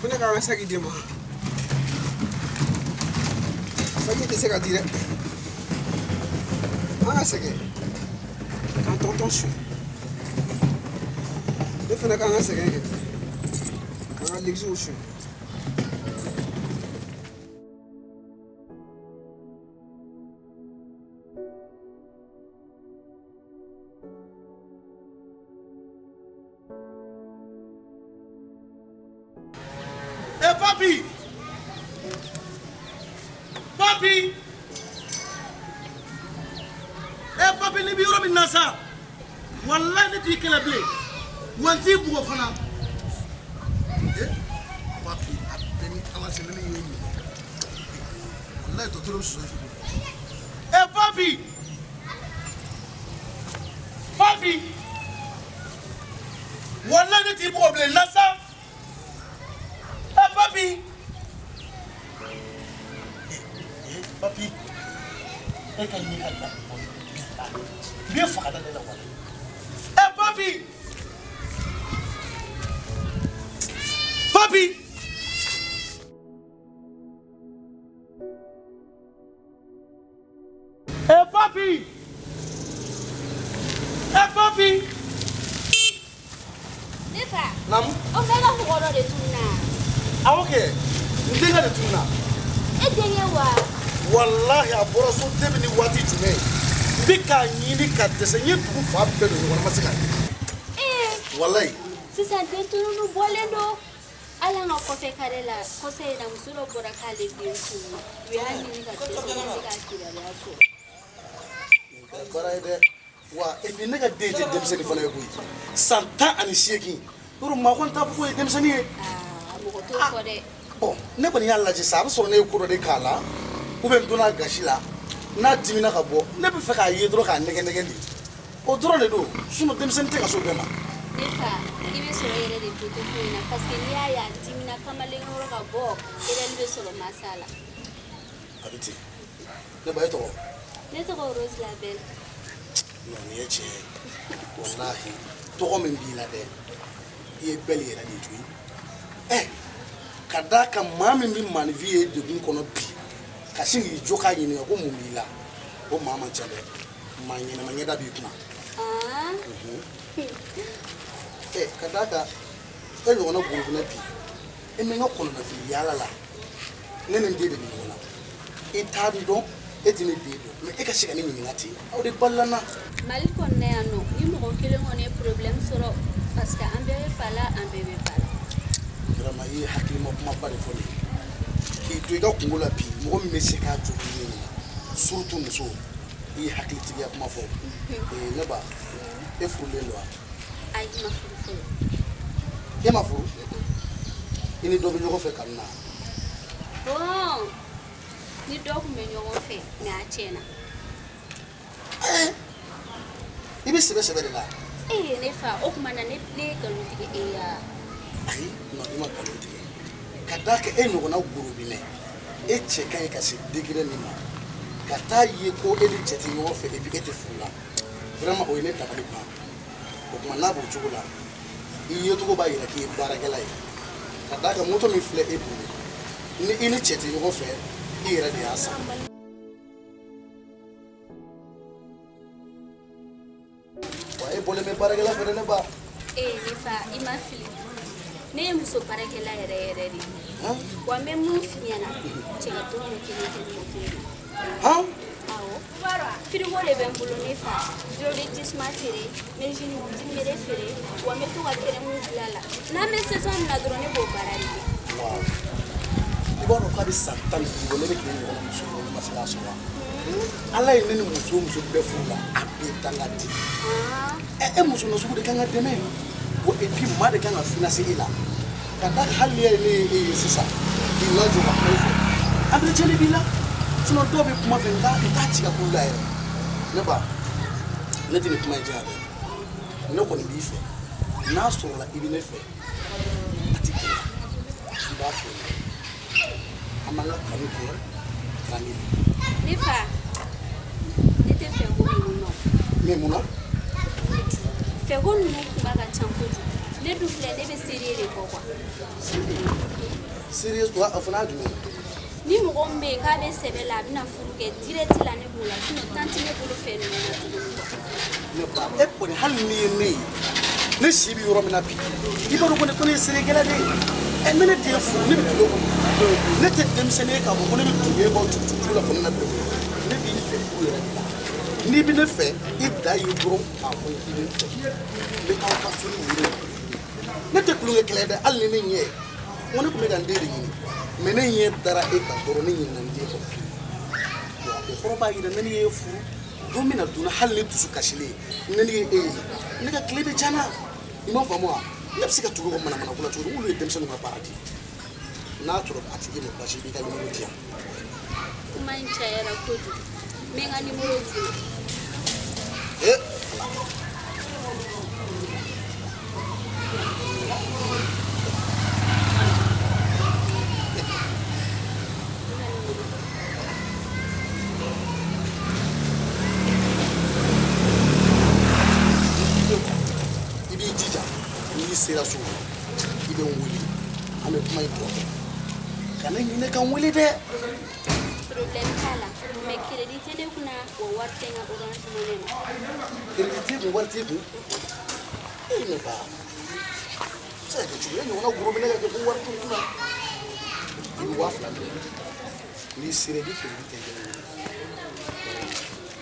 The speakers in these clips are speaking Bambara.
Ko ne k'an ka saki d'i ma. Saki tɛ se ka di dɛ. An ka sɛgɛn k'an tɔntɔn su. Ne fana k'an ka sɛgɛn kɛ k'an ka ligisiw su. Eh papi! Papi! Eh papi n'i bɛ yɔrɔ min na sa walayi ne t'i kɛlɛ bilen wa n t'i bugɔ fana. Eh papi a bɛɛ ni Ala cɛ ne y'e minɛ walayi dɔgɔtɔrɔ bɛ soso f'i Eh papi! Papi! Walayi ne t'i bugɔ bilen na sa. Eh papi! Eh papi! E ka ɲi ka da n b'e faga da ne la wala. Eh papi! Papi! Eh papi! Eh papi! Ne fa. Naamu. O fɛ ka mɔgɔ dɔ de tununna. Awɔ kɛ, n denkɛ de tununna. E denkɛ wa? Walahi a bɔra so depuis ni waati jumɛn n bɛ k'a ɲini ka dɛsɛ n ye dugu fan bɛɛ don ɲɔgɔn na n ma se k'a ye. Ee. Walahi. Sisan den tununu bɔlen don. Hali an ka kɔfɛ kare la kɔsɛ in na muso dɔ bɔra k'ale den tununna u y'a ɲini ka dɛsɛ u ma se k'a kibaruya sɔrɔ. Nin kɛra baara ye dɛ wa et puis ne ka den tɛ denmisɛnnin fana ye koyi san 18 yɔrɔ maa kɔni t'a fɔ k'o ye denmisɛnnin ye. Aa mɔgɔ t'o fɔ dɛ. Bon ne kɔni y'a lajɛ sa a bɛ sɔrɔ ne ye ko dɔ de k'a la ou bien n donna a gasi la n'a dimina ka bɔ ne bɛ fɛ k'a ye dɔrɔn k'a nɛgɛ nɛgɛ de o dɔrɔn de don sinon denmisɛnnin tɛ ka s'o bɛɛ ma. Ne fa i bɛ sɔrɔ e yɛrɛ de jo tɛ ko in na parce que n'i y'a ye a dimina kamalen kɔrɔ ka bɔ erreur bɛ sɔrɔ mansa la. A bɛ ten ne ba e tɔgɔ. Ne tɔgɔ Rose Labelle. Non nin ye tiɲɛ ye walahi tɔgɔ min b'i la dɛ i ye belle yɛrɛ de koyi ɛ ka d'a kan maa min bɛ maaninfin ye degun kɔnɔ bi ka sin k'i jɔ k'a ɲininka ko mun b'i la o maa man ca dɛ maa ɲɛnama ɲɛda b'i kunna. Ɛ ka d'a kan e ɲɔgɔnna gorobinɛ bi e mɛ n ka kɔnɔnafili yaala la ne ni n den de bɛ ɲɔgɔn na i t'a dɔn e tɛ ne den dɔn mais e ka se ka ne ɲininka ten aw de balila n na. Mali kɔnɔna yan nɔ ni mɔgɔ kelen kɔni ye problème sɔrɔ parce que an bɛɛ bɛ fa la an bɛɛ bɛ ba la. Vraiment i ye hakilima kumaba de fɔ nin ye k'i to i ka kungo la bi mɔgɔ min bɛ se k'a jɔ k'i ɲininka surtout muso i ye hakilitigiya kuma fɔ ee ne ba e furulen don wa. Ayi n ma furu fɔlɔ. E ma furu i ni dɔ bɛ ɲɔgɔn fɛ kanu na. Bon ni dɔ tun bɛ ɲɔgɔn fɛ mais a tiɲɛna. I bɛ sɛbɛ sɛbɛ de la. Ee ne fa o tuma na ne ye nkalon tigɛ e ye wa. Ayi non i ma nkalon tigɛ ka d'a kan e ɲɔgɔnna gorobinɛ e cɛ ka ɲi ka se degré min ma ka taa ye ko e ni cɛ tɛ ɲɔgɔn fɛ et puis e tɛ furu la vraiment o ye ne dabali ban o tuma n'a b'o cogo la i yecogo b'a jira k'i ye baarakɛla ye ka d'a kan moto min filɛ e bolo ni i ni cɛ tɛ ɲɔgɔn fɛ i yɛrɛ de y'a san. Wa e bɔlen bɛ baarakɛla fɛ dɛ ne ba. Ee ne fa i ma fili ne ye muso baarakɛla yɛrɛ yɛrɛ de ye wa n bɛ mun f'i ɲɛna cɛ ka dɔrɔmɛ kelen tɛ moto in na. Awɔ firigo de bɛ n bolo ne fa n bɛ jisuma feere n bɛ jus ni feere wa n bɛ to ka kɛrɛmu dilan a la n'an bɛ saison min na dɔrɔn ne b'o baara de kɛ. I b'a dɔn k'a bɛ san 15 bɔ ne bɛ k'i ɲɔgɔnna muso ɲini ne ma se k'a sɔrɔ wa? Ala ye ne ni muso o muso bɛɛ furu la a bɛɛ danga di. Ɛ e muso nasugu de kan ka dɛmɛ wa et puis maa de kan ka financer e la ka d'a kan hali n'i y'a ye ne ye e ye sisan k'i lajɔ ka kuma i fɛ entretien de b'i la sinon dɔw bɛ kuma fɛ n t'a ci ka k'olu la yɛrɛ ne ba ne tɛ nin kuma in janya dɛ ne kɔni b'i fɛ n'a sɔrɔla i bɛ ne fɛ a tɛ gɛlɛya i b'a fɔ an b'an ka kanu kɛ tranquille. Ne fa ne tɛ fɛ ko ninnu nɔ. Mais mun na? Fɛ ko ninnu kuma ka ca kojugu ne dun filɛ ne bɛ sérieux de kɔ quoi. Sérieux? Sérieux wa o fana ye jumɛn ye? Ni mɔgɔ min bɛ yen k'a bɛ sɛbɛ la, a bɛna furu kɛ direct la, ne b'o la, sinon temps tɛ ne bolo fɛn ninnu na tuguni quoi. Ne ba, e kɔni, hali n'i ye ne ye, ne si bɛ yɔrɔ min na bi, i b'a dɔn ko ne ye sɛnɛkɛla de ye. Ɛ, ne ne tɛ furu, ne bɛ tugu e kɔ. Ne tɛ denmisɛnnin ye k'a fɔ ko ne bɛ tugu e kɔ tugu la kɔni na bilen. Ne b'i fɛ furu yɛrɛ de la. N'i bɛ ne fɛ, i da y'i dɔrɔn k'a fɔ k'i bɛ ne fɛ. N bɛ taa aw ka so ni wele. Ne tɛ tulonkɛ kɛlɛ dɛ, hali ni ne ɲɛ. N ko ne tun bɛ ka n den de ɲini. Mais ne ɲɛ dara e kan dɔrɔn, ne ɲinɛna n den kɔ pewu. O kɔrɔ b'a jira ne ye furu don min na donna, hali ne dusu kasilen ne ni ye e ye, ne ka tile bɛ diya n na. I m'a faamu wa? Ne bɛ se ka tugu ka manamana ko la cogo di? Olu ye denmisɛnninw ka baara de ye. N'a sɔrɔ a tigi ma basi, i b'i ka numéro di yan. Kuma in cayara kojugu, n bɛ n ka numéro d'i ma. Ee Ala, i b'i jija, n'i sera so, i bɛ n wele, an bɛ kuma in tɔ kɛ. Kana ɲinɛ ka n wele dɛ. Problème t'a la, mais crédit tɛ ne kunna, wa wari tɛ n ka Orange Money na. Crédit t'e kun, wari t'e kun? E ne ba, se ka kɛ cogo e ɲɔgɔnna goro minɛ ka kɛ ko wari t'u kunna. I bɛ 2000 minɛ, n'i sera, i bɛ crédit tɛ i bɛ n wele.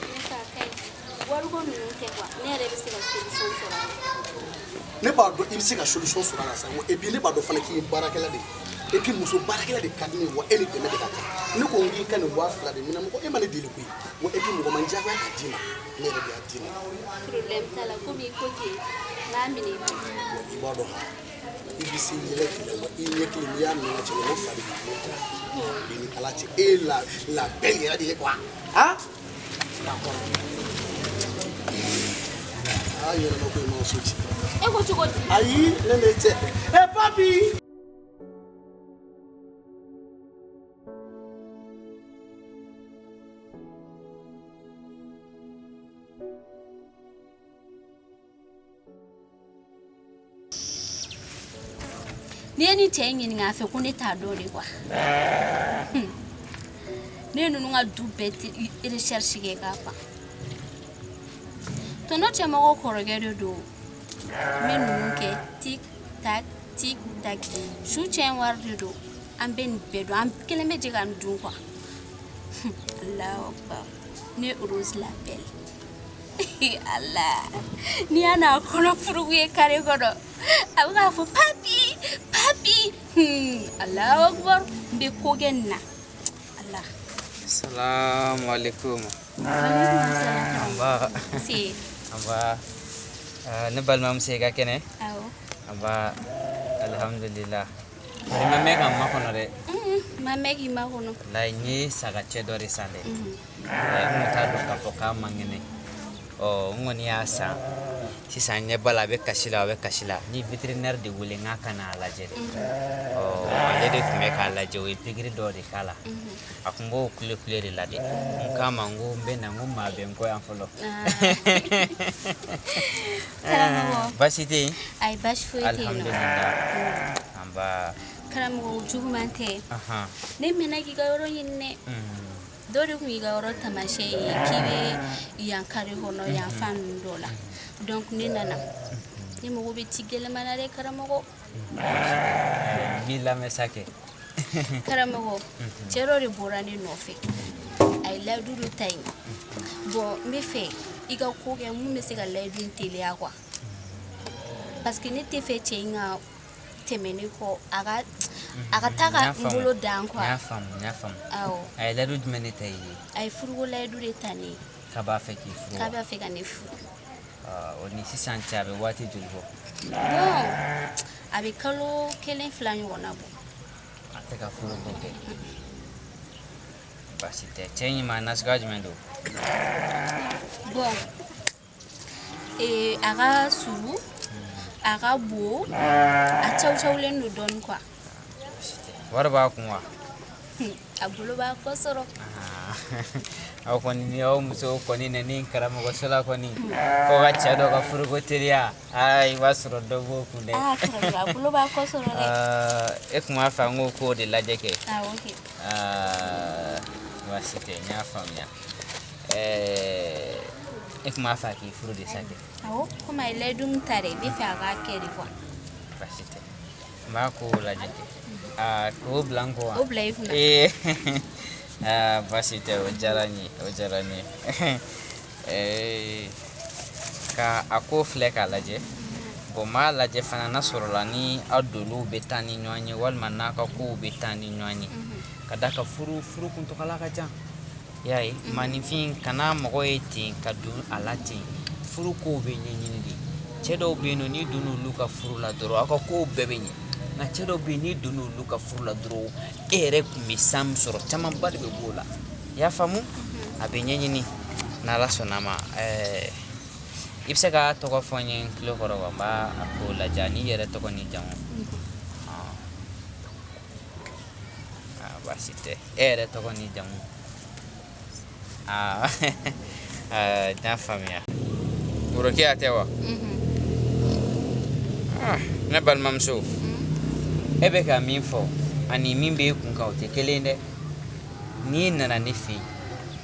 Ne fa ka ɲi, wariko ninnu tɛ quoi, ne yɛrɛ bɛ se ka solution sɔrɔ a la. Ne b'a dɔn i bɛ se ka solution sɔrɔ a la sa, et puis ne b'a dɔn fana k'i ye baarakɛla de ye, et puis muso baarakɛla de ka di ne ye, wa e ni dɛmɛ de ka kan. Ne ko n k'i ka nin 2000 de minɛ, mɔgɔ e ma ne deli koyi, wa et puis mɔgɔ ma n diyagoya ka d'i ma, ne yɛrɛ de y'a d'i ma. Problème t'a la, komi i ko ten, n b'a minɛ i bolo. Wa i b'a dɔn, i bɛ se yɛlɛ kɛlɛ, wa i ɲɛ kelen, n'i y'a minɛ cɛ, o fa de b'i tulo kɔrɔ. I ni Ala cɛ, e ye la belle yɛrɛ de ye quoi. Han, d'accord. Aa, yɛrɛ ma ko i ma so ci. E ko cogo di? Ayi, ne ne tɛ. Ɛ papi. N'i ye ni cɛ in ɲininka a fɛ ko ne t'a dɔn de quoi. Ne ye ninnu ka du bɛɛ recherche kɛ k'a ban. Tɔnɔ cɛmɔgɔ kɔrɔkɛ de don. N bɛ ninnu kɛ tic tac tic tac. Su cɛ wari de don. An bɛ nin bɛɛ dun, an kelen bɛ jɛ ka nin dun quoi. Allahu akbar. Ne Rose la belle. Allah. N'i y'a n'a kɔnɔ furuku ye carré kɔnɔ, a bɛ k'a fɔ papi papi. Allahu akbar. N bɛ ko kɛ nin na. Allah. Salamu alaikum. Alaikum salam. Amba. Se. Amba. Ne balimamuso, i ka kɛnɛ? Awɔ. Amba, alhamdulillah. I ma mɛn ka n makɔnɔ dɛ. N ma mɛn k'i makɔnɔ. Walayi, n ye sagacɛ dɔ de san dɛ. N kun t'a dɔn k'a fɔ k'a man kɛnɛ. Ɔ, n kɔni y'a san. Sisan ɲɛ b'a la, a bɛ kasi la, a bɛ kasi la. N ye vétérinaire de wele n k'a ka n'a lajɛ dɛ. Ɔ, ale de tun bɛ k'a lajɛ, o ye pikiri dɔ de k'a la. A kun b'o kule kule de la dɛ. N k'a ma n ko n bɛ na, n ko maa bɛ n kɔ yan fɔlɔ. Karamɔgɔ. Baasi tɛ yen? Ayi, baasi foyi tɛ yen nɔ. Alhamdulillah. Anba. Karamɔgɔ, juguman tɛ. Ne mɛnna k'i ka yɔrɔ ɲini dɛ. Dɔ de tun y'i ka yɔrɔ taamasiyɛn ye k'i bɛ yan carré kɔnɔ, yan fan ninnu dɔ la. Donc ne nana. Ne mago bɛ ci gɛlɛman na dɛ, karamɔgɔ. N b'i lamɛn sa kɛ. Karamɔgɔ, cɛ dɔ de bɔra ne nɔfɛ. A ye layidu dɔ ta yen. Bon, n bɛ fɛ i ka ko kɛ mun bɛ se ka layidu in teliya quoi. Parce que ne tɛ fɛ cɛ in ka tɛmɛ ne kɔ, a ka taa ka n bolo dan quoi. N y'a faamu, n y'a faamu. Awɔ. A ye layidu jumɛn de ta i ye? A ye furuko layidu de ta ne ye. K'a b'a fɛ k'i furu wa? K'a b'a fɛ ka ne furu. O ni sisan cɛ, a bɛ waati joli bɔ? Bon, a bɛ kalo 1 2 ɲɔgɔnna bɔ. A tɛ ka furu ko kɛ. Baasi tɛ. Cɛ in maa nasuguya jumɛn don? Bon, a ka surun, a ka bon, a cawucawulen don dɔɔnin quoi. Wari b'a kun wa? A bolo b'a kɔ sɔrɔ. Aw kɔni ni aw musow kɔni nani karamɔgɔso la kɔni ko ka cɛ dɔ ka furuko teliya, aa i b'a sɔrɔ dɔ b'o kun dɛ. Aa karamɔgɔ, a bolo b'a kɔ sɔrɔ dɛ. E tun b'a fɛ an k'o ko de lajɛ kɛ. Awɔ kɛ. Aa baasi tɛ, n y'a faamuya. E tun b'a fɛ a k'i furu de sa kɛ? Awɔ, komi a ye layidu min ta dɛ, n bɛ fɛ a k'a kɛ de quoi. Baasi tɛ, n b'a ko lajɛ kɛ. Aa k'o bila n kɔ wa? O bila i kunna. Ee aa baasi tɛ, o diyara n ye, o diyara n ye. Ee ka a ko filɛ k'a lajɛ. Bon, n b'a lajɛ fana n'a sɔrɔla ni aw doluw bɛ taa ni ɲɔgɔn ye walima n'a ka kow bɛ taa ni ɲɔgɔn ye. Ka d'a kan furu kuntagala ka jan. I y'a ye, maaninfin kana mɔgɔ ye ten ka don a la ten. Furu kow bɛ ɲɛɲini de. Cɛ dɔw bɛ yen nɔ, n'i donna olu ka furu la dɔrɔn, aw ka kow bɛɛ bɛ ɲɛ. Nka cɛ dɔw bɛ yen, n'i donna olu ka furu la dɔrɔn, e yɛrɛ tun bɛ san min sɔrɔ, camanba de bɛ b'o la. I y'a faamu? A bɛ ɲɛɲini n'Ala sɔnna a ma. I bɛ se k'a tɔgɔ fɔ n ye n tulo kɔrɔ wa? N b'a ko lajɛ n'i yɛrɛ tɔgɔ n'i jamu. Aa baasi tɛ. E yɛrɛ tɔgɔ n'i jamu? Aa n y'a faamuya. Worokiya tɛ wa? Ne balimamuso, e bɛ ka min fɔ ani min b'e kun kan o tɛ kelen dɛ. N'i nana ne fɛ yen,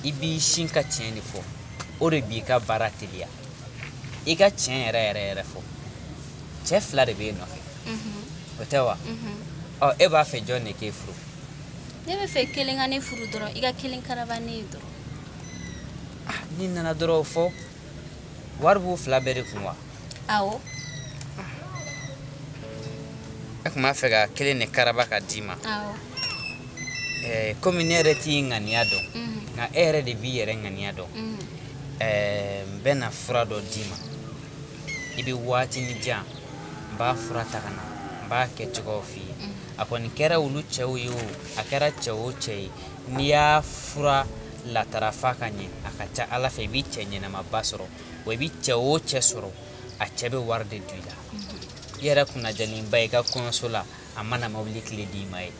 i b'i sin ka tiɲɛ de fɔ, o de b'i ka baara teliya. I ka tiɲɛ yɛrɛ yɛrɛ yɛrɛ fɔ. Cɛ fila de b'e nɔfɛ, o tɛ wa? Ɔ e b'a fɛ jɔn de k'e furu? Ne bɛ fɛ kelen ka ne furu dɔrɔn, i ka kelen karaba ne ye dɔrɔn. N'i nana dɔrɔn o fɔ, wari b'u fila bɛɛ de kun wa? Awɔ. E tun b'a fɛ ka kelen de karaba ka d'i ma. Awɔ. Komi ne yɛrɛ t'i ŋaniya dɔn, nka e yɛrɛ de b'i yɛrɛ ŋaniya dɔn. N bɛna fura dɔ d'i ma, i bɛ waatinin di yan, n b'a fura ta ka na, n b'a kɛ cogoyaw f'i ye. A kɔni kɛra olu cɛw ye o, a kɛra cɛ o cɛ ye, n'i y'a fura latarafa ka ɲɛ, a ka ca Ala fɛ i bɛ cɛ ɲɛnamaba sɔrɔ. Wa i bɛ cɛ o cɛ sɔrɔ, a cɛ bɛ wari de don i la. I yɛrɛ kunnajalenba i ka kɔɲɔso la, a mana mobili tile d'i ma ye.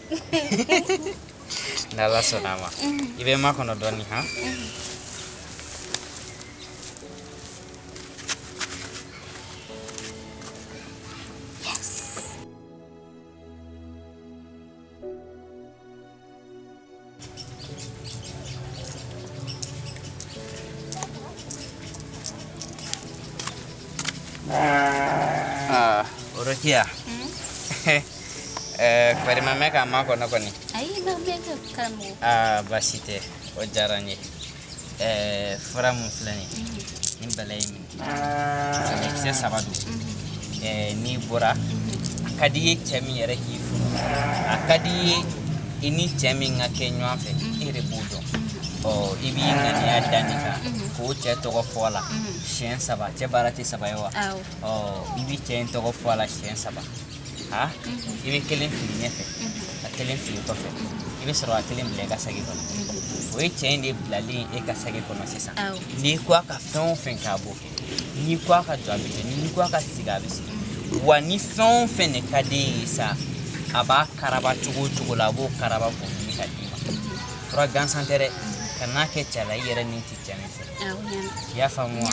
N'Ala sɔnna a ma, i bɛ makɔnɔ dɔɔnin han. Rokiya. Bari ma mɛn k'a makɔnɔ kɔni. Ayi, ma mɛn ka karamɔgɔ. Aa baasi tɛ, o diyara n ye. Fura mun filɛ nin ye, ni bala y'i minɛ, sɛnɛkisɛ saba don. N'i bɔra, a ka di i ye cɛ min yɛrɛ k'i furu, a ka di i ye i ni cɛ min ka kɛ ɲɔgɔn fɛ, e yɛrɛ b'o dɔn. Ɔ i b'i ŋaniya da nin kan k'o cɛ tɔgɔ fɔ a la siɲɛ saba. Cɛ baara tɛ saba ye wa? Ɔ i b'i cɛ in tɔgɔ fɔ a la siɲɛ saba. Ha, i bɛ kelen fili ɲɛfɛ, ka kelen fili kɔfɛ, i bɛ sɔrɔ ka kelen bila i ka saki kɔnɔ. O ye cɛ in de bilalen e ka saki kɔnɔ sisan. N'i ko a ka fɛn o fɛn k'a b'o kɛ, n'i ko a ka jɔ a bɛ jɔ, n'i ko a ka sigi a bɛ sigi. Wa ni fɛn o fɛn de ka di e ye sa, a b'a karaba cogo o cogo la, a b'o karaba k'o ɲini ka d'i ma. Fura gansan tɛ dɛ, kan'a kɛ cɛ la i yɛrɛ ni tɛ cɛ min fɛ. I y'a faamu wa? Ɔ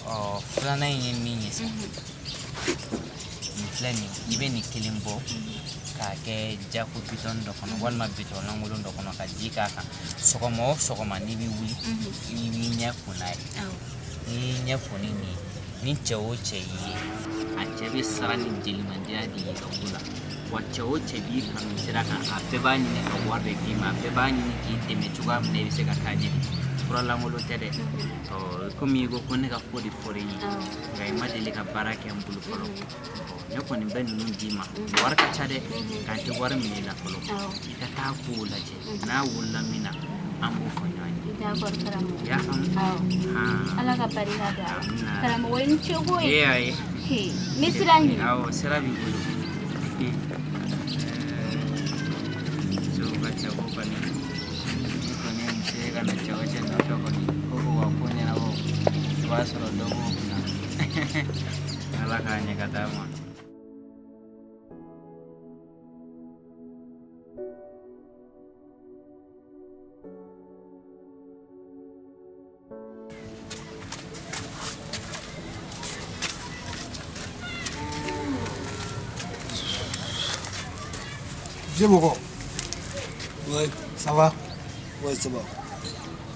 ɔ filanan in ye min ye sa, nin filɛ nin ye, i bɛ nin kelen bɔ k'a kɛ jako bitɔn dɔ kɔnɔ walima bitɔn lankolon dɔ kɔnɔ ka ji k'a kan. Sɔgɔma o sɔgɔma n'i bɛ wuli, i b'i ɲɛ ko n'a ye. N'i y'i ɲɛ ko ni nin ye, ni cɛ o cɛ y'i ye, a cɛ bɛ siran ni jelimandiya de ye ka ko la. Wa cɛ o cɛ b'i kanu sira kan, a bɛɛ b'a ɲini ka wari de d'i ma, a bɛɛ b'a ɲini k'i dɛmɛ cogoya min na i bɛ se ka taa ɲɛ. Fura lankolon tɛ dɛ. Ɔ komi i ko ko ne ka ko de fɔra i ye, nka i ma deli ka baara kɛ n bolo fɔlɔ. Ne kɔni bɛ ninnu d'i ma, wari ka ca dɛ, nka n tɛ wari minɛ i la fɔlɔ. I ka taa kow lajɛ, n'a wolola min na, an b'o fɔ ɲɔgɔn ye. D'accord karamɔgɔ. I y'a faamu? Awɔ. Ala ka barika don a la. Karamɔgɔ i ni ce koyi. Ee ayi. N bɛ sira ɲini. Awɔ, sira b'i bolo. Musow ka cɛko kɔni, ni kɔni ye muso ye ka na cɛ o cɛ nɔfɛ kɔni, ko k'o ka ko ɲɛnabɔ, i b'a sɔrɔ dɔ b'o kunna. Ala k'a ɲɛ ka d'a ma. Vieux mɔgɔ. Ouais. Ça va? Ouais, ça va.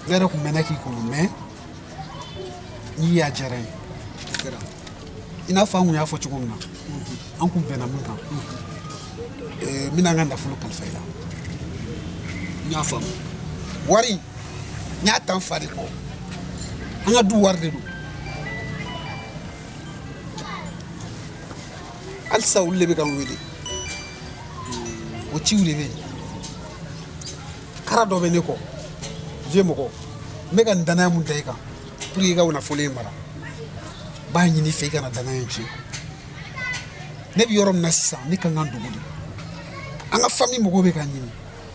Ne yɛrɛ kun mɛnna k'i kɔnɔ mais n'i y'a diyara n ye. O kɛra. I n'a fɔ an kun y'a fɔ cogo min na, an kun bɛnna mun kan. N bɛna n ka nafolo kalifa i la. N y'a faamu. Wari n y'a ta n fa de kɔ. An ka du wari de don. Halisa olu de bɛ ka n wele. O ciw de bɛ yen. Kara dɔ bɛ ne kɔ. Vieux mɔgɔ, n bɛ ka nin danaya mun da i kan pour que i ka nafolo in mara. N b'a ɲini i fɛ i kana danaya in tiɲɛ. Ne bɛ yɔrɔ min na sisan, ne kan ka n dogo de. An ka famille mɔgɔw bɛ ka n ɲini,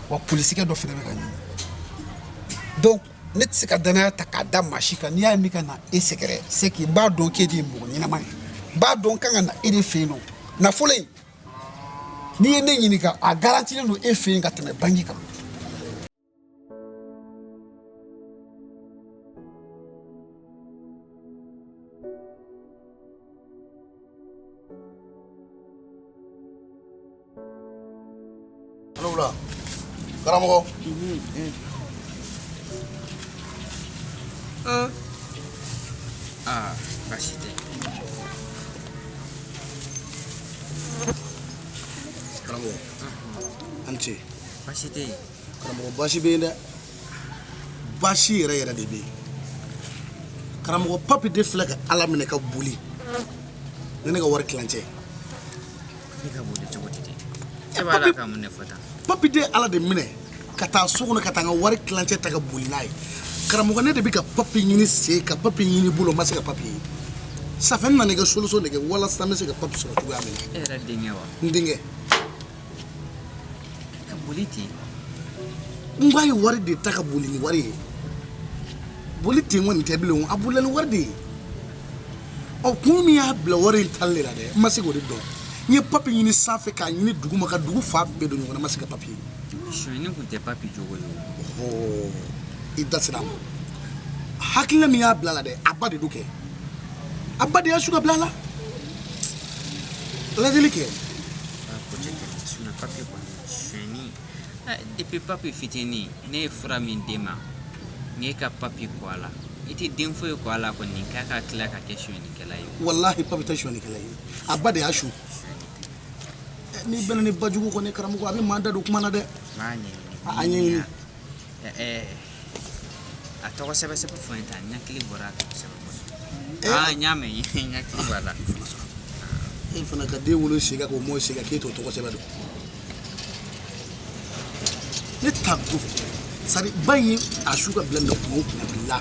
wa polisikɛ dɔ fana bɛ ka n ɲini. Donc ne tɛ se ka danaya ta k'a da maa si kan. N'i y'a ye n bɛ ka na e sɛgɛrɛ, c'est que n b'a dɔn k'e de ye mɔgɔ ɲɛnama ye. N b'a dɔn n kan ka na e de fɛ yen nɔ. Nafolo in, n'i ye ne ɲininka, a garantilen don e fɛ yen ka tɛmɛ banki kan. Alawula, karamɔgɔ. Aa, baasi tɛ. Karamɔgɔ, an ce. Baasi tɛ yen. Karamɔgɔ, baasi bɛ yen dɛ. Baasi yɛrɛ yɛrɛ de bɛ yen. Karamɔgɔ, papi de filɛ ka Ala minɛ ka boli ni ne ka wari tilancɛ. Ne ka boli cogo di dɛ? E b'a la ka mun de fɔ tan? Papi de Ala de minɛ ka taa so kɔnɔ ka taa n ka wari tilancɛ ta ka boli n'a ye. Karamɔgɔ, ne de bɛ ka papi ɲini sen ka papi ɲini bolo, n ma se ka papi ye. Safɛ, n nana i ka solution de kɛ walasa n bɛ se ka papi sɔrɔ cogoya min na. E yɛrɛ denkɛ wa? N denkɛ. Ka boli ten? N k'a ye wari de ta ka boli ni wari ye. Boli ten kɔni tɛ bilen o, a bolila ni wari de ye. Ɔ, kun min y'a bila wari in tali de la dɛ, n ma se k'o de dɔn. N ye papi ɲini sanfɛ k'a ɲini duguma ka dugu fan bɛɛ don ɲɔgɔn na, n ma se ka papi ye. Sonyɛni kun tɛ papi jogo ye o. Ɔhɔ, i da sera a ma. Hakilina min y'a bila la dɛ, a ba de don kɛ. A ba de y'a su ka bila a la. Lajɛli kɛ. Ko jateminɛ, sinon papi kɔni sonyɛni. Depuis papi fitinin, ne ye fura min d'e ma, n k'e ka papi kɔ a la. I tɛ den foyi kɔ a la kɔni k'a ka tila ka kɛ sonyɛnikɛla ye. Walahi papi tɛ sonyɛnikɛla ye. A ba de y'a su. N'i bɛnna ni bajugu kɔni karamɔgɔ, a bɛ maa da don kuma na dɛ. N b'a ɲɛɲini. A ɲɛɲini. A tɔgɔ sɛbɛn sɛbɛn fɔ n ye tan, n hakili bɔra a tɔgɔ sɛbɛn kɔnɔ. Aa, n y'a mɛn, n hakili b'a la. E fana ka den wolo sega k'o mɔ sega k'e t'o tɔgɔ sɛbɛn dɔn. Ne t'a dɔn. C'est-à-dire ba in ye a su ka bila minɛ kuma o kuma bi la.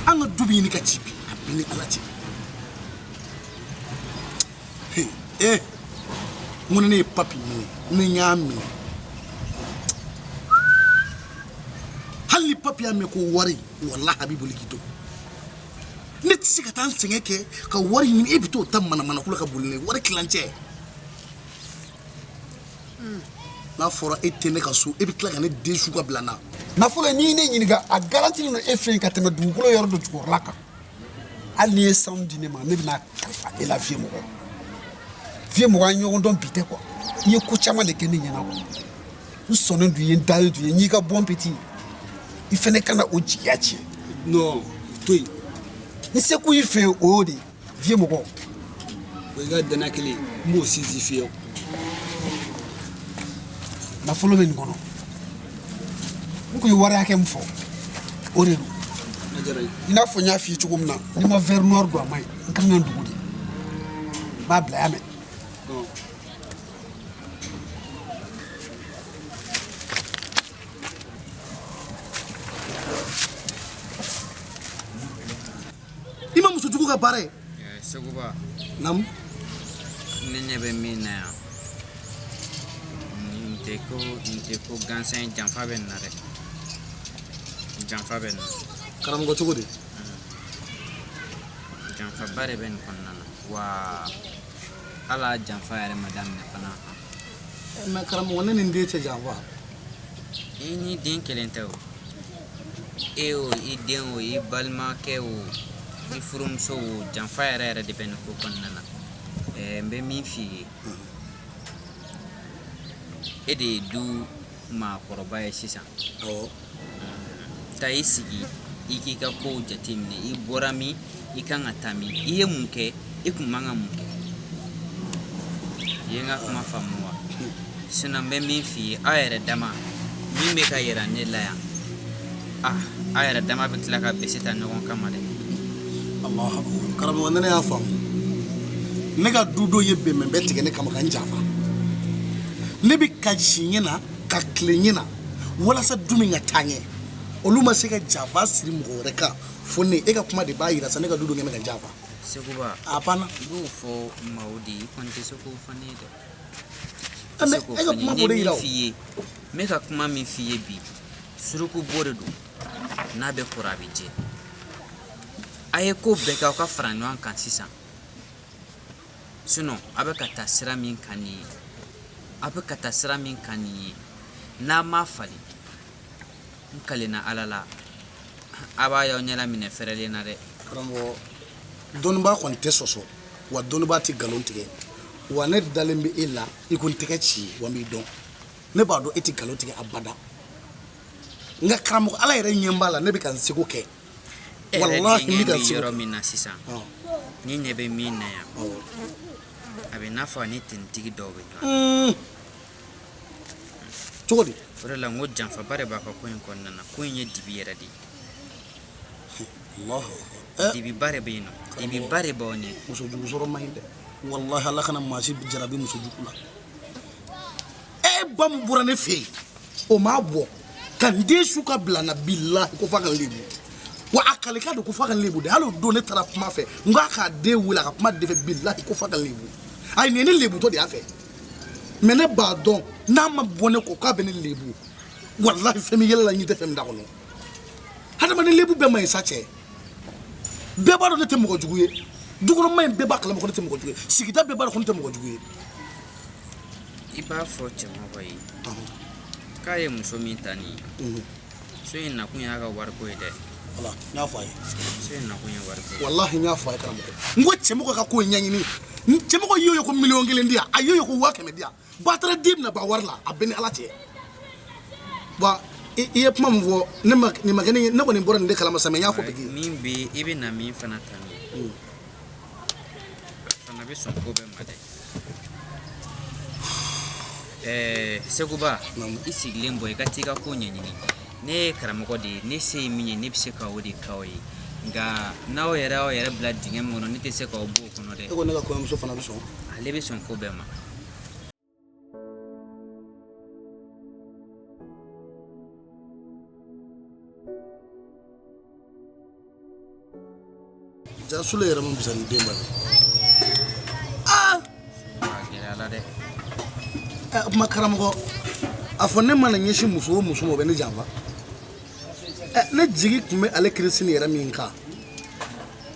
An ka du bɛ ɲini ka ci bi, a bɛɛ ni Ala cɛ. N ko ni ne ye papi minɛ, ni n y'a minɛ. Hali ni papi y'a mɛn ko wari, walahi a b'i boli k'i to. Ne tɛ se ka taa n sɛgɛn kɛ ka wari ɲini, e bɛ t'o ta manamanako la ka boli n'a ye, wari tilancɛ. N'a fɔra e tɛ ne ka so, e bɛ tila ka ne den su ka bila n na. Nafolo n'i ye ne ɲininka, a garanti don e fɛ yen ka tɛmɛ dugukolo yɔrɔ dɔ jukɔrɔla kan. Hali n'i ye sanu di ne ma, ne bɛna kalifa e la vieux mɔgɔ. Vieux mɔgɔ, an ye ɲɔgɔn dɔn bi tɛ quoi. I ye ko caman de kɛ ne ɲɛna quoi. N sɔnnen don i ye, n dalen don i ye, n y'i ka bon petit. I fɛnɛ kana o jigiya tiɲɛ. Non, to yen. N seko y'i fɛ yen, o y'o de ye. Vieux mɔgɔ. O y'i ka danaya kelen ye, n b'o sinsin fiyewu. Nafolo bɛ nin kɔnɔ. N kun ye wari hakɛ min fɔ, o de don. A diyara n ye. I n'a fɔ n y'a f'i ye cogo min na, n'i ma verre noir don a ma ɲi, n kan ka n dogo de. N b'a bila, y'a mɛn. I ma muso jugu ka baara ye. Seguba. Naamu. Ne ɲɛ bɛ min na yan, nin tɛ ko gansan ye, janfa bɛ nin na dɛ. Janfa bɛ nin na. Karamɔgɔ, cogo di? Janfaba de bɛ nin kɔnɔna na. Wa hali a janfa yɛrɛ ma daminɛ fana. Mais karamɔgɔ, ne ni n den cɛ janfa. I ni den kelen tɛ o. E o, i den o, i balimakɛ o, i furumuso o, janfa yɛrɛ yɛrɛ de bɛ nin ko kɔnɔna na. N bɛ min f'i ye. E de ye du maakɔrɔba ye sisan. Awɔ. Taa i sigi, i k'i ka kow jateminɛ. I bɔra min, i kan ka taa min, i ye mun kɛ, i kun man ka mun kɛ. I ye n ka kuma faamu wa? Sinon n bɛ min f'i ye, aw yɛrɛ dama min bɛ ka yira ne la yan, ah, aw yɛrɛ dama bɛ tila ka bese ta ɲɔgɔn kama dɛ. Allahu akbar. Karamɔgɔ, ne y'a faamu. Ne ka dudenw ye bɛnbɛn tigɛ ne kama ka n janfa. Ne bɛ ka si ɲɛ na ka tile ɲɛ na walasa du min ka taa ɲɛ, olu ma se ka janfa siri mɔgɔ wɛrɛ kan fo ne. E ka kuma de b'a yira sa ne ka dudenw kɛ bɛ ka n janfa. Seguba, a banna. I b'o fɔ maaw de ye, i kɔni tɛ se k'o fɔ ne ye dɛ. Mais e ka kuma b'o de yira o. N ye min f'i ye, n bɛ ka kuma min f'i ye bi, suruku bo de don, n'a bɛ kɔrɔ a bɛ jɛ. A ye ko bɛɛ kɛ, aw ka fara ɲɔgɔn kan sisan. Sinon a bɛ ka taa sira min kan nin ye, a bɛ ka taa sira min kan nin ye, n'a ma falen, n kalenna Ala la, a b'a y'aw ɲɛla minɛ fɛrɛlen na dɛ. Karamɔgɔ, dɔnnibaa kɔni tɛ sɔsɔ, wa dɔnnibaa tɛ nkalon tigɛ, wa ne dalen bɛ e la i ko n tɛgɛ ci, wa n b'i dɔn, ne b'a dɔn e tɛ nkalon tigɛ abada. Nka karamɔgɔ, Ala yɛrɛ ɲɛ b'a la, ne bɛ ka n seko kɛ. Walahi, n bɛ ka n seko yɔrɔ min na sisan, ni ɲɛ bɛ min na yan, a bɛ n'a fɔ a ni tenitigi dɔw bɛ ɲɔgɔn. Cogo di? O de la n ko janfaba de b'a ka ko in kɔnɔna na. Ko in ye dibi yɛrɛ de ye. Dibiba de bɛ yen nɔ, dibiba de b'aw ɲɛ. Muso jugu sɔrɔ man ɲi dɛ. Walahi, Ala kana maa si jarabi muso jugu la. E ba min bɔra ne fɛ yen, o m'a bɔ ka n den su ka bila n na, bilahi ko f'a ka n lebu. Wa a kalekan don ko f'a ka n lebu dɛ. Hali o don ne taara kuma fɛ, n k'a k'a den wele a ka kuma den fɛ, bilahi ko f'a ka n lebu. Ayi, nin ye ne lebutɔ de y'a fɛ. Mais ne b'a dɔn n'a ma bɔ ne kɔ k'a bɛ ne lebu. Walahi, fɛn min yɛlɛ la, ɲin tɛ fɛn min da kɔnɔ. Hadamaden lebu bɛɛ man ɲi sa cɛ. Bɛɛ b'a dɔn ne tɛ mɔgɔ jugu ye. Dukɔnɔma in bɛɛ b'a kalama ko ne tɛ mɔgɔ jugu ye. Sigida bɛɛ b'a dɔn ko ne tɛ mɔgɔ jugu ye. I b'a fɔ cɛmɔgɔ ye k'a ye muso min ta nin ye, so in nakun y'a ka wariko ye dɛ. Wala, n y'a fɔ a ye. So in nakun ye wariko ye. Walahi, n y'a fɔ a ye karamɔgɔ. N ko cɛmɔgɔ ka ko in ɲɛɲini. Cɛmɔgɔ y'o ye ko 1,000,000 di yan, a y'o ye ko 100,000 di yan. Batara den bɛna ban wari la, a bɛɛ ni Ala cɛ. Wa i ye kuma min fɔ, ne ma nin ma kɛ ne ne kɔni bɔra nin de kalama sa, mais n y'a fɔ bi. Min bɛ i bɛ na min fana ta nin ye, fana bɛ sɔn ko bɛɛ ma dɛ. Seguba, i sigilen bɔ, i ka t'i ka ko ɲɛɲini. Ne ye karamɔgɔ de ye, ne se ye min ye, ne bɛ se ka o de k'aw ye. Nka n'aw yɛrɛ y'aw yɛrɛ bila dingɛ min kɔnɔ, ne tɛ se k'aw bɔ o kɔnɔ dɛ. E ko ne ka kɔɲɔmuso fana bɛ sɔn? Ale bɛ sɔn ko bɛɛ ma. Ja Sule yɛrɛ ma bisa ni den ba ye. Aa! A gɛlɛyara dɛ. O tuma karamɔgɔ, a fɔ ne mana ɲɛsin muso o muso ma, o bɛ ne janfa. Ne jigi tun bɛ ale Kirisini yɛrɛ min kan,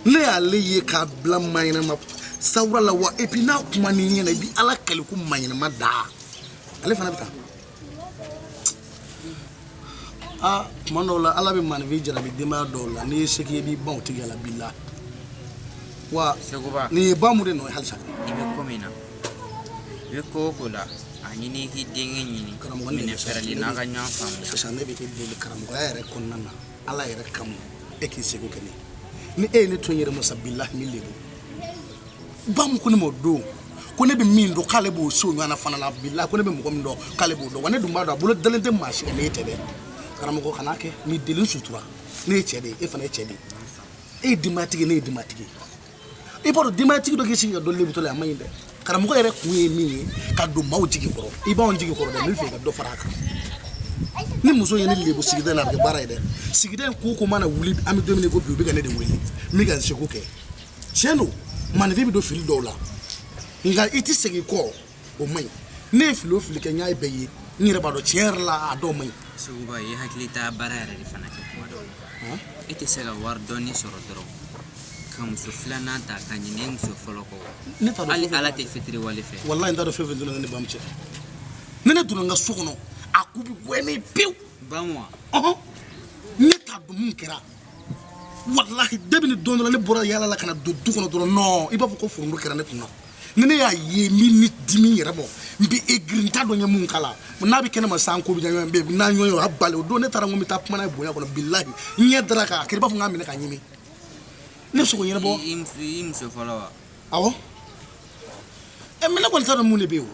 ne y'ale ye k'a bila maɲɛnama sawura la wa, et puis n'a kuma n'i ɲɛna, i bɛ Ala kali ko maɲɛnama da. Ale fana bɛ taa. Aa, tuma dɔw la Ala bɛ maaninfin jarabi denbaya dɔw la, n'i ye se k'i ye, i b'i ban o tigi la bilahi. Wa Seguba, nin ye ba mun de nɔ ye halisa? I bɛ ko min na, i bɛ ko o ko la, a ɲini i k'i denkɛ ɲini. Karamɔgɔ, ne minɛ fɛrɛlen n'a ka ɲɔgɔn faamuya. Sisan ne bɛ e deli karamɔgɔya yɛrɛ kɔnɔna na, Ala yɛrɛ kama, e k'i seko kɛ ne ye. Ni e ye ne to n yɛrɛ ma sa, bilahi n bɛ lebu. Ba mun ko ne ma o don ko ne bɛ min dɔn k'ale b'o se o ɲɔgɔnna fana la, bilahi ko ne bɛ mɔgɔ min dɔn k'ale b'o dɔn. Wa ne dun b'a dɔn a bolo dalen tɛ maa si kan, ne tɛ dɛ. Karamɔgɔ, kan'a kɛ, n b'i deli, n sutura. Ne ye cɛ de ye, e fana ye cɛ de ye. E ye denbayatigi ye, ne ye denbayatigi ye. I b'a dɔn denbayatigi dɔ k'i sigi ka dɔ lebutɔ la, a man ɲi dɛ. Karamɔgɔ yɛrɛ kun ye min ye, ka don maaw jigi kɔrɔ. I b'anw jigi kɔrɔ dɛ, n bɛ fɛ ka dɔ fara a kan. Ni muso ye ne lebu sigida in na, a bɛ kɛ baara ye dɛ. Sigida in ko o ko mana wuli, an bɛ don min na i ko bi, u bɛ ka ne de wele, n bɛ ka n seko kɛ. Tiɲɛ don, maaninfin bɛ don fili dɔw la, nka i tɛ segin kɔ, o man ɲi. Ne ye fili o fili kɛ, n y'a bɛɛ ye, n yɛrɛ b'a dɔn tiɲɛ yɛrɛ la a dɔw man ɲi. Seguba, i hakili t'a baara yɛrɛ de fana kɛ kuma dɔw la. E tɛ se ka wari dɔɔni sɔrɔ dɔrɔn ka muso filanan ta ka ɲinɛ muso fɔlɔ kɔ. Ne t'a dɔn. Hali Ala tɛ fitiriwale fɛ. Walahi, n t'a dɔn fɛn fɛn donna ne ni bamu cɛ. Ni ne donna n ka so kɔnɔ, a ko bɛ goya ne ye pewu. Bamu wa? Ɔhɔn. Ne t'a dɔn mun kɛra. Walahi, depuis ni don dɔ la ne bɔra yaala la ka na don du kɔnɔ dɔrɔn, non, i b'a fɔ ko foronto kɛra ne kun na. Ni ne y'a ye min ni dimi yɛrɛ bɔ, n bɛ egiri, n t'a dɔn n ye mun k'a la. N'a bɛ kɛnɛ ma sisan, ko bɛ diya ɲɔgɔn ye, n'an ɲɔgɔn ye, o y'a bali. O don ne taara n ko n bɛ taa kuma n'a ye bonya kɔnɔ, bilahi, n ɲɛ dara kan, a kɛra i b'a fɔ n k'a minɛ k'a ɲimi. Ne bɛ se k'o ɲɛnabɔ. I muso fɔlɔ wa? Awɔ. Ɛ, mais ne kɔni t'a dɔn mun de bɛ yen o.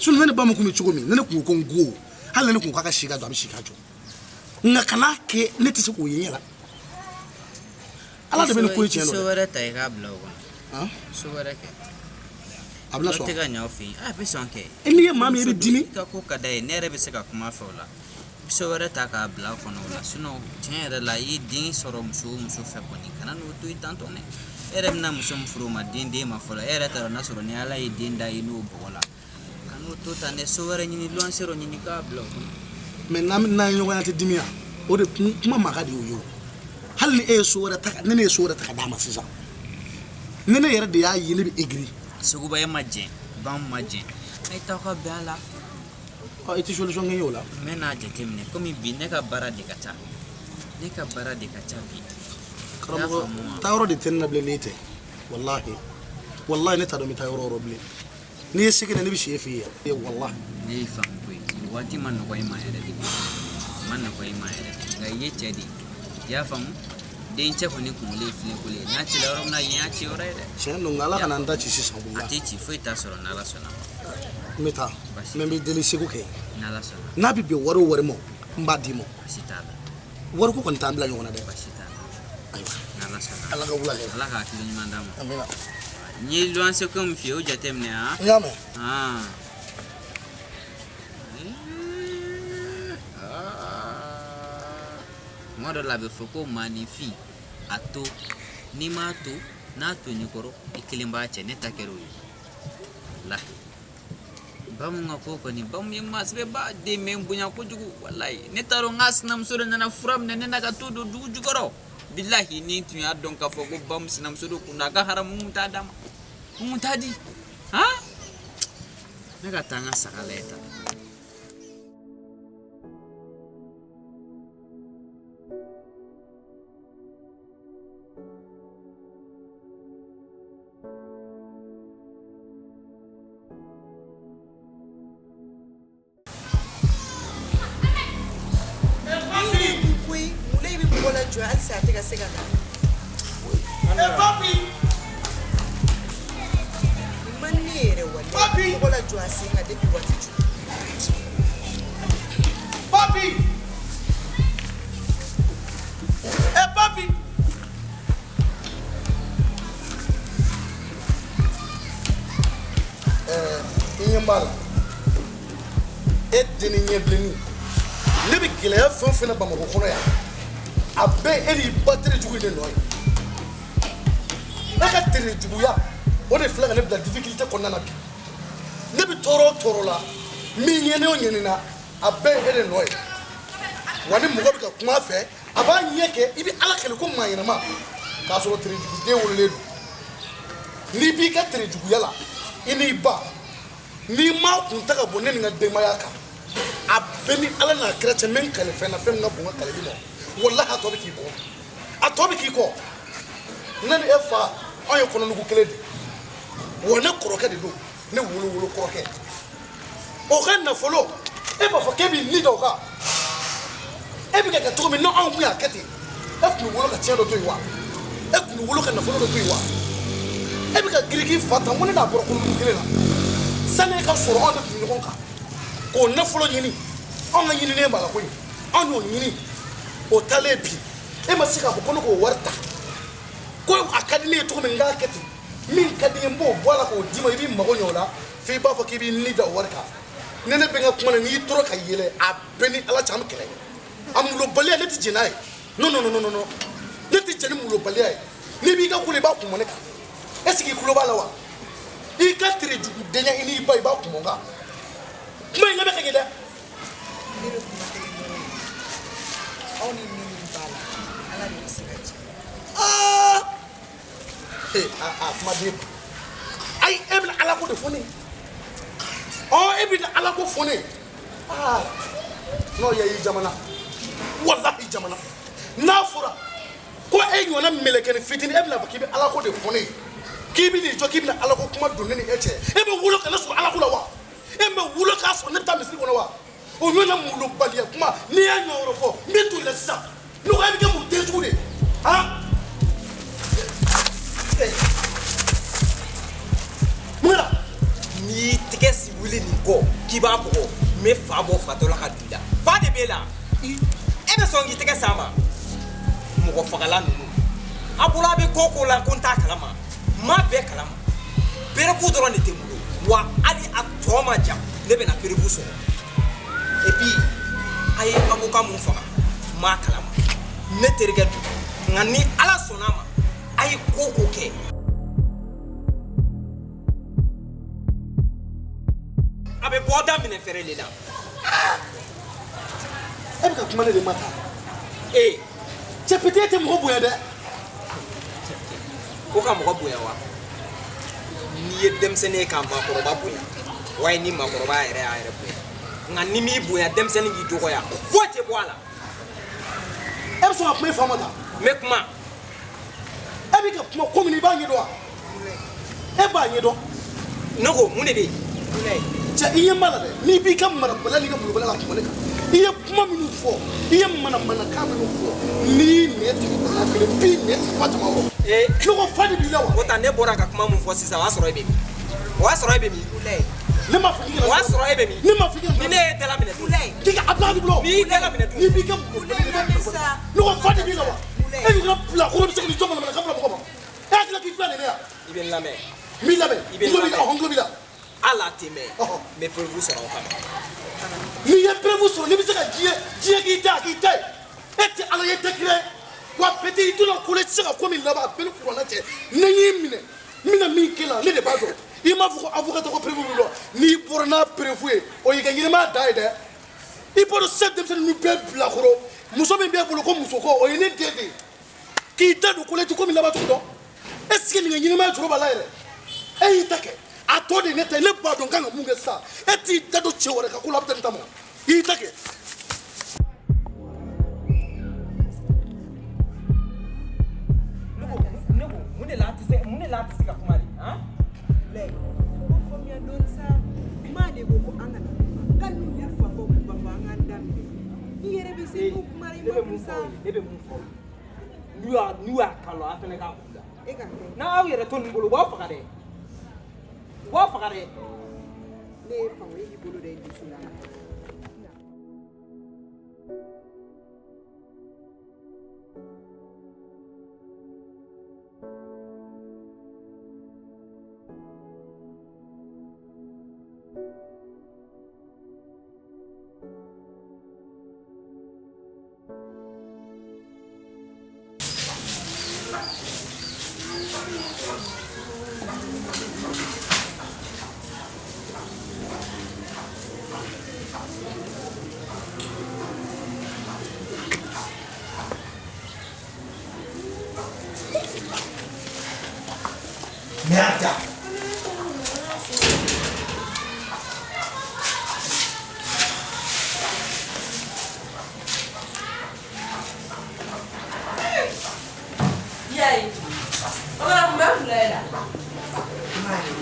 Sinon ne ni ba min kun bɛ cogo min, ne kun ko ko n ko hali ne kun ko k'a ka si ka jɔ, a bɛ si ka jɔ. Nka kan'a kɛ, ne tɛ se k'o ye n ɲɛ la. Ala de bɛ nin ko in tiɲɛ So dɔn dɛ. wɛrɛ ta i k'a bila o kɔnɔ. So wɛrɛ kɛ. A bɛna Dɔ sɔn. tɛ ka ɲɛ aw fɛ yen. A bɛ sɔn kɛ. E, n'i ye maa min ye, i bɛ dimi. I ka ko ka d'a ye, ne yɛrɛ bɛ se ka kuma a fɛ o la. I bɛ so wɛrɛ ta k'a bila o kɔnɔ o la. Sinon tiɲɛ yɛrɛ la, i ye den sɔrɔ muso o muso fɛ kɔni, kana n'o to yen tantɔ dɛ. E yɛrɛ bɛna muso min furu, o ma den d'e ma fɔlɔ. E yɛrɛ t'a dɔn n'a sɔrɔ ni Ala ye den da i n'o bɔgɔ la. Kan'o to tan dɛ, so wɛrɛ ɲini, luwanse dɔ ɲini k'a bila o kɔnɔ. Mais n'an ye ɲɔgɔn ye, a tɛ dimi yan. O de kuma maga de y'o ye o. Hali ni e ye so wɛrɛ ta, ni ne ye so wɛrɛ ta ka d'a ma sisan, ni ne yɛrɛ de y'a ye, ne bɛ egiri. Seguba, e ma jɛn, ban ma jɛn. A ye taa aw ka bɛn a la. Ɔ, i tɛ solution kɛ n ye o la? N bɛ n'a jateminɛ, komi bi ne ka baara de ka ca. Ne ka baara de ka ca bi. Karamɔgɔ, taa yɔrɔ de tɛ ne na bilen n'e tɛ. Walahi, walahi, ne t'a dɔn n bɛ taa yɔrɔ o yɔrɔ bilen. N'i ye se kɛ ne, ne bɛ si e fɛ yen walahi. Ne y'i faamu koyi. Nin waati ma nɔgɔ i ma yɛrɛ de. A ma nɔgɔ i ma yɛrɛ de. Nka i ye cɛ de ye. I y'a faamu? Dencɛ kɔni kunkolo ye filenkolon ye. N'a cila yɔrɔ min na, yen y'a ci yɔrɔ ye dɛ. Tiɲɛ don, nka Ala kana n ta ci sisan. A Walahi. tɛ ci, foyi t'a sɔrɔ n'Ala sɔnna ma. N bɛ taa, mais n bɛ deli seko kɛ. N'Ala sɔnna. N'a bɛ bɛn wari o wari ma, n b'a d'i ma. Baasi t'a la. Wariko kɔni t'an bila ɲɔgɔn na dɛ. Baasi t'a la. Ayiwa. N'Ala sɔnna. Ala ka wula kɛ. Ala ka hakili ɲuman d'a ma. Amina. N ye luwanse ko min f'i ye, o jateminɛ han. N y'a mɛn. Han. Tuma dɔ la, a bɛ fɔ ko maaninfin, a to n'i m'a to, n'a to n'i kɔrɔ, i kelen b'a cɛ. Ne ta kɛra o ye. Walahi, bamu ka ko kɔni, bamu ye maa sɛbɛba den bɛ n bonya kojugu. Walahi, ne t'a dɔn n k'a sinamuso de nana fura minɛ ne na ka t'o don dugu jukɔrɔ. Bilahi, ni n tun y'a dɔn k'a fɔ ko bamu sinamuso de kun don, a ka haramu, n kun t'a d'a ma, n kun t'a di. Han, ne ka taa n ka saga lajɛ tan. Koyi, mule bɛ mɔgɔ la jɔ halisa, a tɛ ka se ka na. Eh, papi! Nin man di ne yɛrɛ walayi. Mɔgɔ la jɔ a sen kan depuis waati jumɛn? Papi! Eh, papi! Eh, i ɲɛ b'a la. E denni ɲɛbilenni. Ne bɛ gɛlɛya fɛn o fɛn na Bamakɔ kɔnɔ yan, a bɛɛ e n'i ba tere jugu in de nɔ ye. E ka tere juguya, o de filɛ ka ne bila difficulté kɔnɔna na bi. Ne bɛ tɔɔrɔ o tɔɔrɔ la, min ɲɛni o ɲɛni na, a bɛɛ ye e de nɔ ye. Wa ni mɔgɔ bɛ ka kuma a fɛ, a b'a ɲɛ kɛ i bɛ Ala kɛlɛ ko maa ɲɛnama, k'a sɔrɔ terejuguden wololen don. N'i b'i ka terejuguya la, i n'i ba, n'i m'a kun ta ka bɔ ne ni n ka denbaya kan, a bɛɛ ni Ala n'a kira cɛ, n bɛ n kale fɛn na, fɛn min ka bon n ka kaleli ma, walahi, a tɔ bɛ k'i kɔ, a tɔ bɛ k'i kɔ. Ne ni e fa, anw ye kɔnɔnugu kelen de ye. Wa ne kɔrɔkɛ de don, ne wolo wolo kɔrɔkɛ. O ka nafolo, e b'a fɔ k'e b'i ni da o kan. E bɛ ka kɛ cogo min, n'anw kun y'a kɛ ten, e tun bɛ wolo ka tiɲɛ dɔ to yen wa? E tun bɛ wolo ka nafolo dɔ to yen wa? E bɛ ka girin k'i fa ta, n ko ne n'a bɔra kɔnɔnugu kelen na. Sani e ka sɔrɔ, anw de tun bɛ ɲɔgɔn kan k'o nafolo ɲini. Anw ka ɲininen b'a la koyi, anw y'o ɲini, o taalen bi, e ma se k'a fɔ ko ne k'o wari ta, ko a ka di ne ye cogo min, n k'a kɛ ten. Min ka di n ye, n b'o bɔ a la k'o d'i ma, i b'i mago ɲɛ o la, f'i b'a fɔ k'i b'i ni da o wari kan. Ni ne bɛ n ka kuma na, n'i tora ka yɛlɛ, a bɛɛ ni Ala cɛ, an bɛ kɛlɛ. A molobaliya, ne tɛ jɛn n'a ye. Non, non, non, non, non, ne tɛ jɛn ni molobaliya ye. N'i b'i ka ko la, i b'a kun bɔ ne kan. Est ce que i tulo b'a la wa? I ka tere jugudenya, i n'i ba, i b'a kun bɔ n kan. Kuma in lamɛn ka ɲɛ dɛ. Ne bɛ kuma kelen dɔrɔn de. Aw ni ne min b'a la, Ala de bɛ se ka jɛ. Aa, ee, a kuma den ayi, e bɛna Ala ko de fɔ ne ye. Ɔ, e bɛna Ala ko fɔ ne ye. Aa, n'o ye i jamana, walahi jamana, n'a fɔra ko e ɲɔgɔnna mɛlɛkɛnin fitinin, e bɛna fɔ k'i bɛ Ala ko de fɔ ne ye. K'i bɛ n'i jɔ k'i bɛna Ala ko kuma don ne ni e cɛ. E bɛ wolo ka ne sɔrɔ Ala ko la wa? E bɛ wolo k'a sɔrɔ ne bɛ taa misiri kɔnɔ wa? O ɲɔgɔnna molobaliya kuma n'i y'a ɲɔgɔn wɛrɛ fɔ n bɛ to i la sisan. Ne ko e bɛ kɛ mun den sugu de ye? Han? Mun kɛra? N'i y'i tɛgɛ si wuli nin kɔ k'i b'a bugɔ n bɛ fa bɔ fatɔ la ka don i la. Fa de b'e la. E bɛ sɔn k'i tɛgɛ s'a ma? Mɔgɔ fagala ninnu. A bolo a bɛ ko o ko la ko n t'a kalama. N b'a bɛɛ kalama. Preuve dɔrɔn de tɛ n bolo. Wa hali a tɔ ma jan ne bɛna preuve sɔrɔ. Et puis a ye avocat mun faga n b'a kalama. Ne terikɛ don. Nka ni Ala sɔnna a ma a ye ko o ko kɛ. A bɛ bɔ da minɛ fɛrɛ de la. E bɛ ka kuma ne de ma tan. Ee. Cɛ petit e tɛ mɔgɔ bonya dɛ. Ko ka mɔgɔ bonya wa? N'i ye denmisɛnnin ye ka maakɔrɔba bonya, wa ni maakɔrɔba yɛrɛ y'a yɛrɛ bonya. Nka ni m'i bonya denmisɛnnin k'i dɔgɔya, foyi tɛ bɔ a la. E bɛ sɔn ka kuma i fa ma tan? N bɛ kuma. E bɛ ka kuma ko min i b'a ɲɛdɔn wa? E b'a ɲɛdɔn. Ne ko mun de bɛ yen? Cɛ i ɲɛ b'a la dɛ, n'i b'i ka marabaliya n'i ka molobaliya la kuma ne kan. I ye kuma minnu fɔ, i ye manamanakan minnu fɔ, n'i y'i nɛn tigɛ dala kelen, n b'i nɛn tigɛ f'a jama kɔrɔ. Ee. Ne ko fa de b'i la wa? O ta ne bɔra ka kuma mun fɔ sisan, o y'a sɔrɔ e bɛ min? O y'a sɔrɔ e bɛ min? Ne m'a fɔ k'i kana. O y'a sɔrɔ e bɛ min? Ne m'a fɔ k'i kana. Ni ne ye dala minɛ dun? K'i ka a bila i bolo. N'i y'i dala minɛ dun? N'i b'i ka molobaliya la. Ne ko fa de b'i la wa? E ɲɔgɔnna bilakoro bɛ se ka n'i jɔ manamanakan fɔ mɔgɔ ma? E hakili la k'i filɛ nin ye wa? I bɛ n lamɛn. N b'i lamɛn. I bɛ n N tulo b'i la, lamɛn. ɔhɔn, n tulo b'i la. Hali a tɛ mɛn. N bɛ preuve sɔrɔ o kama. N'i ye preuve sɔrɔ, n'i bɛ se ka diɲɛ k'i ta, k'i ta ye. E tɛ Ala ye, e tɛ kira ye. Wa petit i donna ko la, i tɛ se ka ko min laban a bɛɛ ni kuranɛ cɛ. Ni n y'i minɛ, n bɛna min k'e la, ne de b'a dɔn. I m'a fɔ ko avocat ko preuve b'i bolo. N'i bɔra n'a preuve ye, o y'i ka ɲɛnɛmaya dan ye dɛ. I b'a dɔn sisan denmisɛnnin ninnu bɛɛ bilakoro. Muso min b'e bolo ko muso ko, o ye ne den de ye. K'i da don ko la, i tɛ ko min laban cogo dɔn. Est ce que nin ka ɲɛnɛmaya jɔrɔ b'a la yɛrɛ? E y'i ta kɛ. A tɔ de ye ne ta ye, ne b'a dɔn n kan ka mun kɛ sisan. E t'i da don cɛ wɛrɛ ka ko la, a bɛ taa nin ta ma. I y'i ta kɛ. Ne ko mun de la a tɛ se, mun de la a tɛ se ka kuma de, han? Lɛ, ko faamuya dɔɔni sa. Maa de ko ko an kana kuma. K'ali n'u ye fa fɔ k'u ba fɔ an k'an da minɛ. I yɛrɛ bɛ se n'u kumara i Ne ma bɛ kun mun fɔ sa. aw ye, ne bɛ mun fɔ aw ye. N'u y'a kalo a fana k'a k'u la. E ka kɛ. N'aw yɛrɛ to nin bolo, u b'aw faga dɛ. U b'aw faga dɛ. Ne ye fa o, e k'i bolo da i dusu la. Merde. Yayi, o mana mun bɛ fila ye la? Mari,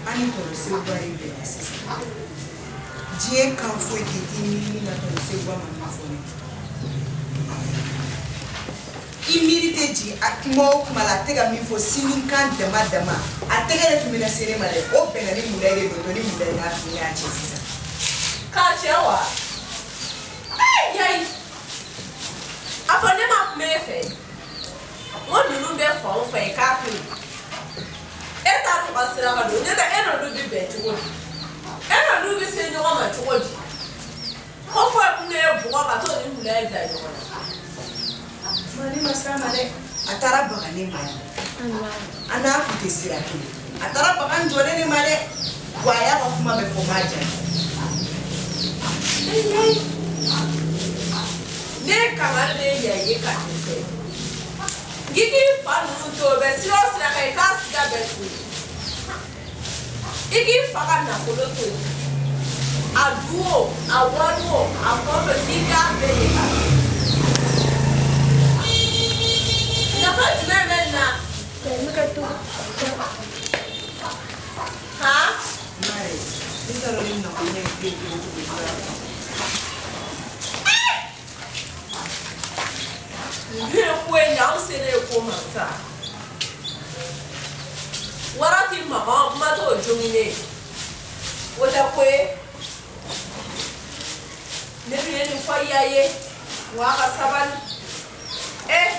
an ni tɔnɔ Seguba de bɛnna sisan. Diɲɛ kan foyi tɛ i miiri na tɔnɔ Seguba ma min fɔ ne. I miiri tɛ jigin a kuma o kuma la, a tɛ ka min fɔ sini kan dama dama. A tɛgɛ de tun bɛna se ne ma dɛ. O bɛnna ni Mulayi de dontɔ ni Mulayi n'a fini y'a cɛ sisan. K'a cɛ wa? Ee Yayi, a fɔ ne ma kuma e fɛ. N ko ninnu bɛ fan o fan i k'a to yen. E t'a dɔn u ka sira ka don, n'o tɛ e n'olu bɛ bɛn cogo di? E n'olu bɛ se ɲɔgɔn ma cogo di? Ko fo e kun ye bugɔ ka t'o ni Mulayi bila ɲɔgɔn na. Ma ne ma s'a ma dɛ. A taara baga ne ma yan. An n'a kun tɛ sira kelen. A taara baga n jɔlen ne ma dɛ. Wa a y'a ka kuma bɛɛ fɔ n m'a jaabi. Ne ye kangari de Yayi ye ka dɛsɛ. K'i k'i fa ninnu to o bɛ sira o sira kan i k'a sira bɛɛ to yen. I k'i fa ka nafolo to yen. A du o, a wari o, a fɛn o fɛn k'i k'a bɛɛ ye ka to yen. Nafa jumɛn bɛ nin na? N bɛ ka to Han? Mare, ne t'a dɔn ne bɛna ko ɲɛ in den cogo cogo la. Nin dun ye ko ye nin anw selen ye ko ma sa. Wara ti magan kuma t'o joginen ye. O tɛ ko ye. Ne dun ye nin fɔ iya ye. Wa a ka sabali. Eh!